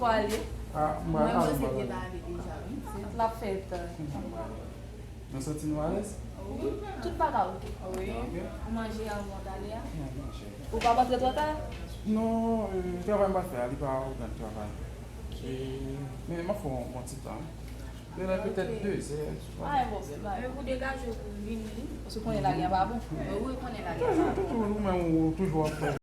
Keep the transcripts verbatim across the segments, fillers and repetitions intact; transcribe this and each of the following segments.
Pale. Ah, mwen, mwen, mwen panse l gentan ale deja, wi. L ap fèt. Mwen santi nou alèz? Wi. Tout bagay oke. Wi. Ou manje anvan w t ale a? Mwen manje. Ou p ap antre twò ta? Non, euh, travay m pral fè a, li pa yon gran travay. Ok. E, men m ap fè yon bon ti tan. Genlè petèt de zè. Pa gen pwoblèm, pa gen pwoblèm. Ou degaje w pou vini. Paske w konnen lari a pa bon. Wi, ou konnen lari a pa bon. Toujou, toujou, ou menm ou toujou ap fè.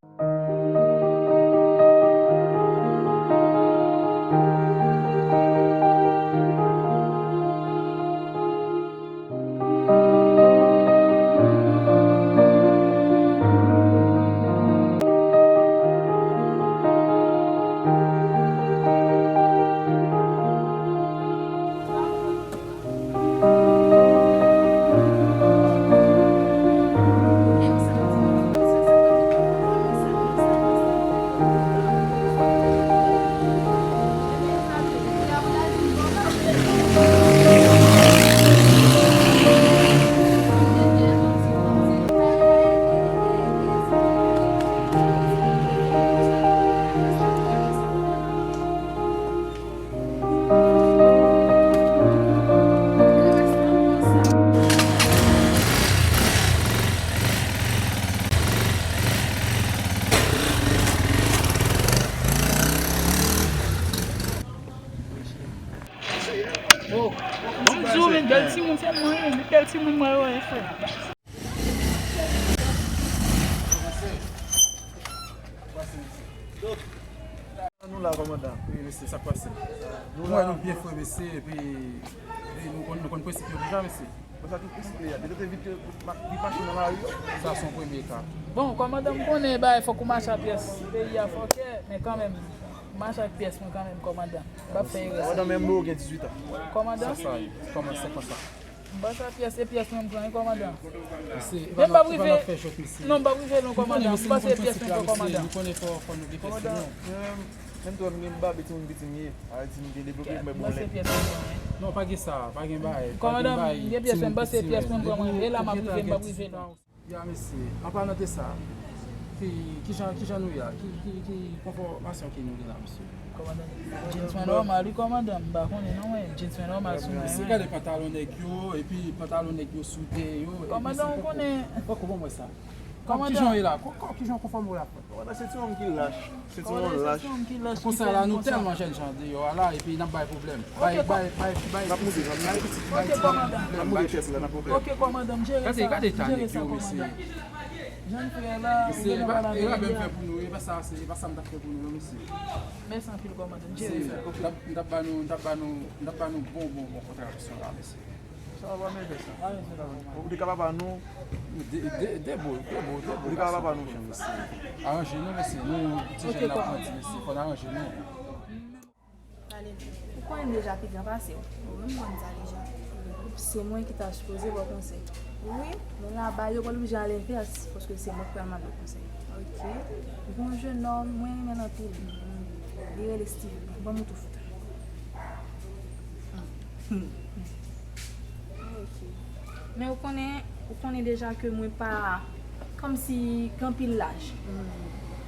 Bonjou, men bèl timoun, se mwen, men bèl timoun mwen yo ye, frè. Nou la, kòmandan. Wi, mesye, sa k pase? Nou la. Mwen, nou byen fre, mesye, epi, epi nou konn, nou konn prensip yo deja, mesye. Bon, sa ki plis li a? Depi te vit, vit machin nan lari yo. Sa se yon premye ka. Bon, kòmandan, m konnen bagay fòk ou mache ak pyès. Peyi a fòkè, men kanmenm, mache ak pyès mwen kanmenm, kòmandan. M p ap fè erè sa. Kòmandan, menm nou gen dizuit an. Kòmandan? Sa, sa, kòman se konsa? M pa sa pyès, se pyès mwen m pran, wi, kòmandan. Men m p ap rive. Non, m p ap rive non, kòmandan. M panse pyès mwen pran, kòmandan. Kòmandan. Menm tou, m gen bab, timoun piti m ye. Ayiti, m gen devlope, m bon lè. Non, pa gen sa, pa gen bagay. Kòmandan, m gen pyès mwen, m panse pyès mwen m pran mwen. E la m ap rive, m p ap rive non. Ya, mesye, an palan de sa, ki, kijan, kijan nou ye a? Ki, ki, ki konfòmasyon ke nou gen la, mesye? Kòmandan, jeans mwen nòmal, wi, kòmandan, m pa konnen non, mwen, jeans mwen nòmal sou mwen, mesye, wi. Gade pantalon nèg yo, epi pantalon nèg yo soude yo, epi kòmandan, ou konnen. Poko bon mwen sa. Kòmandan. Kijan w ye la? Kò, kò, kijan w konfòme w la? Kòmandan, se ti nonm ki lach. Se ti nonm lach. Konsa la, nou tèlman jèn jan deyò a la, epi n ap bay pwoblèm. Bay, bay, bay, bay pitit, bay pitit, bay pitit pwoblèm. Bay pitit pwoblèm. Ok, kòmandan, m jere sa. Gade, gade eta nèg yo, mesye. Jan m fè la, mesye, e pa, e pa menm fè pou nou, e pa sa, se, e pa sa m t ap fè pou nou, non, mesye. Mèsi anpil, kòmandan, m jere sa. Mesye, m t ap, m t ap ba nou, m t ap ba nou, m t ap ba nou bon, bon, bon kontravansyon la, mesye. Sa va, men fè sa. Ou te ka papa nou. De, de, deboul, deboul, deboul. Ou te ka papa nou, mesye. Aranje nou, mesye. Nou, ti jèn n ap grandi, mesye. Fò n aranje nou. Ou konnen m deja pi gran pase w. Ou menm konn sa deja. Se mwen ki ta sipoze ba w konsèy. Wi, men laba yo pral oblije al envès, paske se mwen ki pral mande w konsèy. Ok. Gon jennonm, mwen renmen l anpil. Li rele Steven. Ban m ou tou fout. Ok. Men ou konnen, ou konnen deja ke mwen pa, kòmsi, gen anpil laj.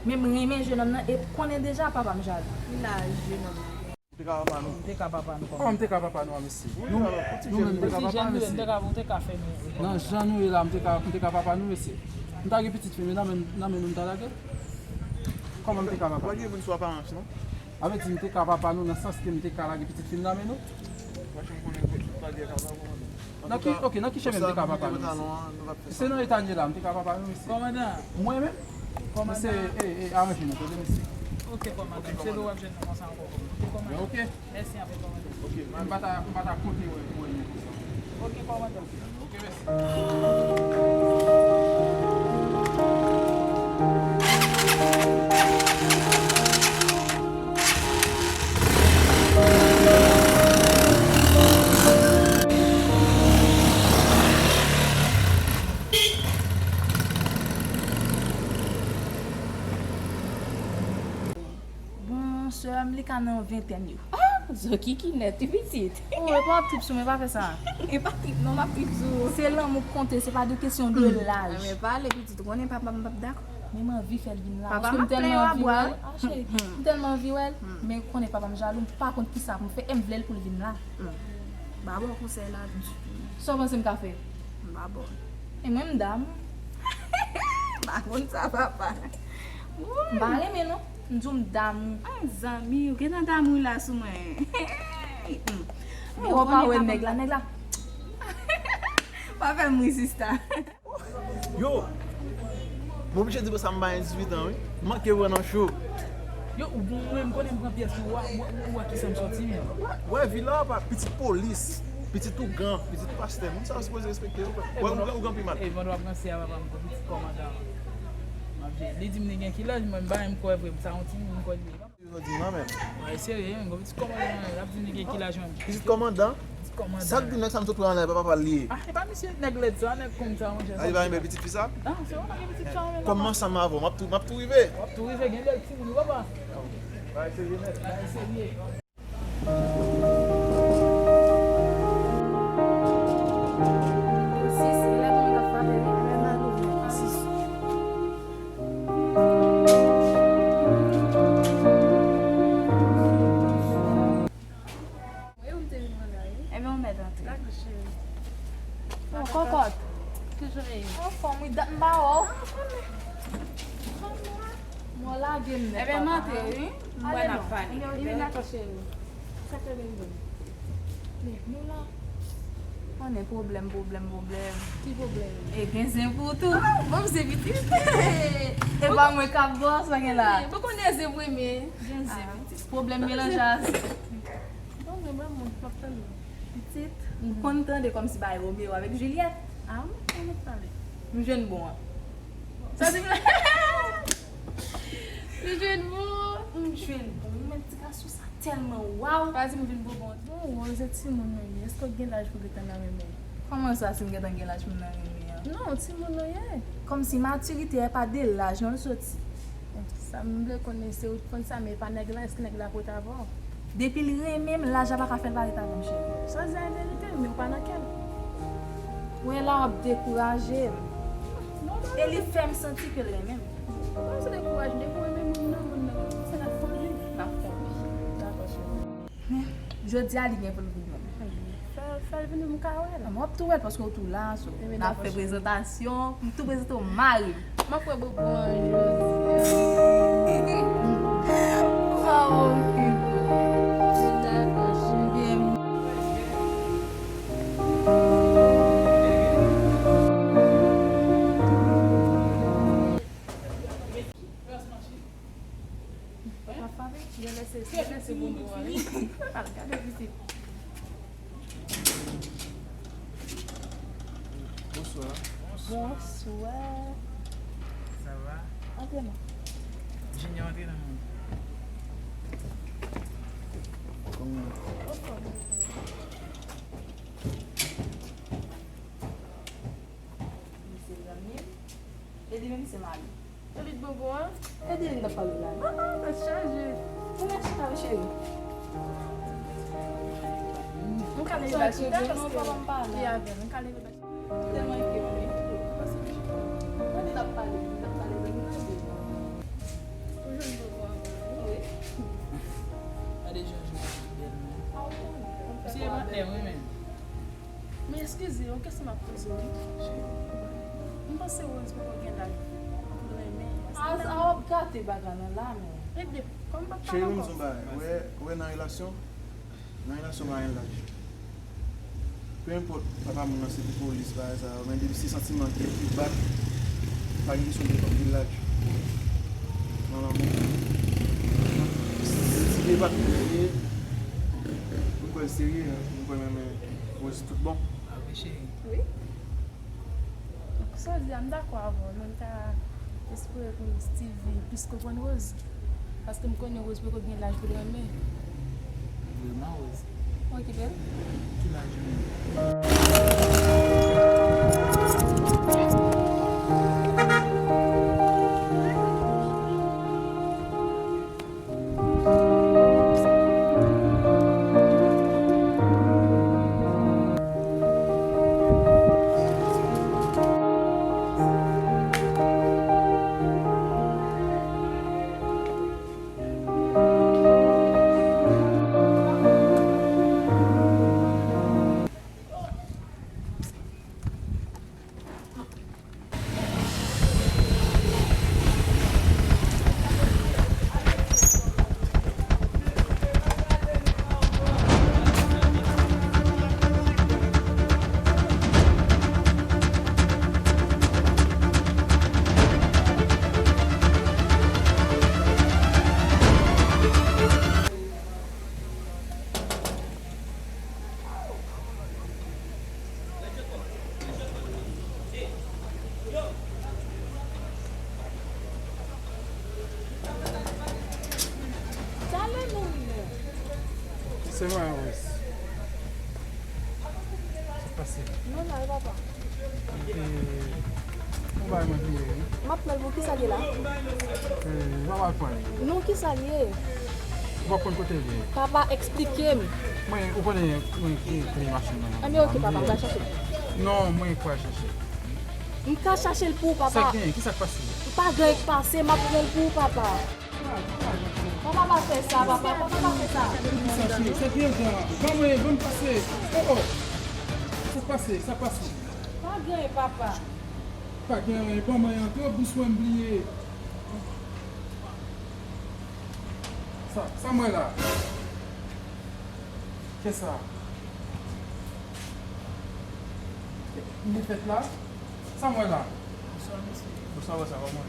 Men m renmen jennonm nan, e konnen deja papa m jalou. Ki laj jennonm nan gen? Ou te ka papa nou. M te ka papa nou kòman? Kòman m te ka papa nou a, mesye? Nou, nou menm, nou te ka papa, mesye. Nan jan nou ye la, m te ka, m te ka papa nou, mesye. M ta gen pitit fi m nan men, nan men nou, m ta lage? Kòman m te ka papa nou? Ou pa gen moun sou aparans, non? A vle di, m te ka papa nou nan sans ke m te ka lage pitit fi m nan men nou? Nan ki, ok, nan ki chemen m te ka papa nou, mesye? Se nan eta n ye la, m te ka papa nou, mesye. Kòmandan. Mwen menm? Kòmandan. Mesye, e, e, aranje nou, tande, mesye. Ok, kòmandan. Se lè w ap jwenn nou konsa ankò, kòmandan. Ok, kòmandan. Mèsi anpil, kòmandan. Ok, m pa ta, m pa ta konte wè, wè nou konsa. Ok, kòmandan. Ok, mèsi. Bon, sè m, li ka nan ventèn yo. Ah, Zokiki nèt, wi, pitit. Oh, e pa w ap trip sou mwen, pa fè sa. E pa trip, non, m ap trip sou ou. Se lanmou k konte, se pa de kesyon de laj. Men pale, pitit, ou konnen papa m p ap dakò. Men m anvi fè l vin la. Papa m ap plen yo a bwa wi. Ah, cheri, m tèlman anvi wè l. Men konnen papa m jalou, m pa konn kisa pou m fè, e m vle l pou l vin la. M pa ba w konsèy la ditou. Sa w panse m ka fè? M pa ba w. E mwen m damou. M pa konn sa, papa. M pa renmen non. M di w m damou. Ay, zanmi, ou gentan damou la sou mwen. Ou pa wè nèg la, nèg la. Pa fè m ri, sista. Yo! M oblije di w sa, m pa gen dizuit an, wi. M manke pran nan cho. Yo, ou bon, mwen, m konnen m pran pyès, ou wè, ou wè, ou wè kisa m sòti, men. Wè, vila, pa pitit polis, pitit ougan, pitit pastè. Moun sa yo sipoze respekte yo, frè. Wè, ougan, ougan pi mal. E, mwen, w ap ranse a papa m, pitit kòmandan. M ap di, li di m li gen ki laj, mwen, m pa menm kwè vre, sa yon timoun m kwè li ye. Yo di non, men. Mwen serye, men, gon pitit kòmandan, l ap di m li gen ki laj, men. Pitit kòmandan? Pitit kòmandan. Sa k di nèg sa m sot pran la, e pa papa l li ye? Ah, e pa misye nèg lèd sa, nèg kòm sa, monchè. Ah, li pa renmen pitit fi sa? Ah, se ou pa gen pitit sa, men. Kòm m ansanm avè w, m ap tou, m ap tou rive. W ap tou rive, gen bèl timoun wi, papa. Bagay serye nèt. Bagay serye. Sis, e la pou mwen t ap frape, wi. Sis. Wi, ou te vin mande a, wi. Ebyen, ou mèt antre. Dakò, cheri. Oh, kòkòt. Kijan w ye? Anfòm, wi, dat m pa wè w. Ah, konnen. Mwen lage m nèt, papa. Ebyen, m antre, wi. M wè n ap pale. Ebyen, dakò, cheri. Sa k te gen? Men, nou la. Konnen pwoblèm, pwoblèm, pwoblèm. Ki pwoblèm? E gen zen pou tou. Ah, bon, se pitit. E pa mwen k ap bòs, pa gen la. Bon, konnen zen pou mwen. Gen zen pitit. Pwoblèm melanje a zen. Bon, men mwen, mwen, m ap tande. Pitit, m konn tande kòmsi bay Romeo avèk Juliet. Ah, m konn tande. M jwenn bon an. Sa di m la. M jwenn bon. M jwenn bon. Men ti gason sa tèlman waw. Pa di m vin bon bon. Bon, Rose, e timoun nou ye. Èske w gen laj pou gentan nan renmen? Kòman sa, si m gentan gen laj pou m nan renmen an? Non, timoun nou ye. Kòmsi matirite a pa de laj non l soti. Sa m vle konnen, se ou t konn sa, men e pa nèg la, èske nèg la ap rete avè w? Depi l renmen m, laj la pa ka fè l pa ret avè m, cheri. Sa di a e verite, men ou pa nan kè l. Ou wè la w ap dekouraje m. E li fè m santi ke l renmen m. Ou pa bezwen dekouraje, depi w renmen moun nan, moun nan se n ap fanmi. N ap fanmi. Dakò, cheri. Men, jodi a li gen pou l vini. Fè, fè l vini, m ka wè l. M ap tou wè l paske w tou la, so. N ap fè prezantasyon, m tou prezante w mari m. M ap wè bobo an jodi. Sa w okipe. Dakò, cheri. Papa Faby, genlè se, genlè se bonbon an, wi. Al gade pitit. Bonswa. Bonswa. Sa va? Antre non. Junior, antre nan men. Kòman? Anfòm. Li se zanmi m. E li menm se mari m. Ou li t bonbon an? E de li n t ap pale la. Ah, ah, tèt chaje. Ou mèt chita wi, cheri. M ka leve ba l chita paske li avè m. M ka leve ba l chita. Tèlman enke mwen. Mwen t ap pale, m t ap pale de mwen de. Ou jwenn bonbon an? Wi. Gade jan jou a bèl, men. Se patnè mwen menm. Men eskize, yon kesyon m ap poze w, wi. M panse Rose poko gen laj pou l renmen. A, sa w ap gate bagay lan la, men. Cheri, m di w bagay, ou wè, ou wè nan relasyon, nan relasyon pa gen laj. Pe enpòt papa moun nan se pi polis, bagay sa yo, men depi se santiman ki, ki bat, pa gen kesyon de, de laj. Nan lanmou. Si se pa serye, m kwè l serye, m kwè menm Rose tout bon. Ah wi, cheri. Wi. Donk, sa w di a, m dakò avè w, men m ta espere pou Steevie plis konprann Rose. Paske m konnen Rose poko gen laj pou l renmen. Vreman, Rose? Ou okipe l? Ki laj ou menm? Sa k pase? Nòmal, papa. E, yon bagay mwen bliye, wi. M ap pran l pou ki sa l ye la? E, m ap al pran li. Non, ki sa l ye? Ou p ap konn kote l ye. Papa, eksplike m. Mwen, ou konnen, mwen ki kle machin nan. Anben, oke, papa, m pral chache l. Non, mwen pral chache. M ka chache l pou ou, papa. Sa k genyen? Ki sa k pase? M pa gen anyen k pase, m ap pran l pou ou, papa. Papa, pa fè sa, papa. Papa, pa fè sa. Sa ki sa, cheri? Sa ki anjan? Ban mwen, ban m pase. Oh, oh. Sa k pase? Sa k pase? Pa gen anyen, papa. Pa gen anyen. Ban mwen antre, bous mwen bliye. Sa, sa mwen la. Kè sa. Li fèt la. Sa mwen la. Bonswa, mesye. Bonswa, bonswa, kòman?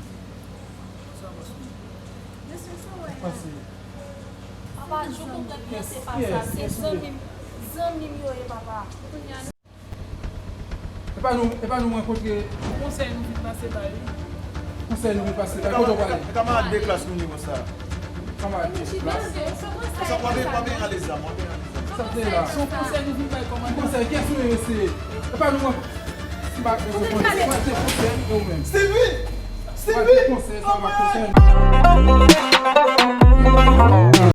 Bonswa, bonswa. Mesye, sa w wè a? Pase. Papa, je konprann byen, se pa sa. Se zanmi m, zanmi m yo ye, papa. E pa nou, e pa nou rankontre. Konsèy nou vin pase bay, wi. Konsèy nou vin pase bay. Kote w prale? E kamarad de klas nou nivo sa. Kamarad de klas. Sa w ap, w ap ale zam, w ap ale zam. Sa te la. Se yon konsèy nou vin bay kòmandan. Konsèy, kiyès ou ye, mesye? E pa nou rankontre. Si pa konsèy, se konsèy, e ou menm? Steven! Steven! Konsèy, sa pa konsèy.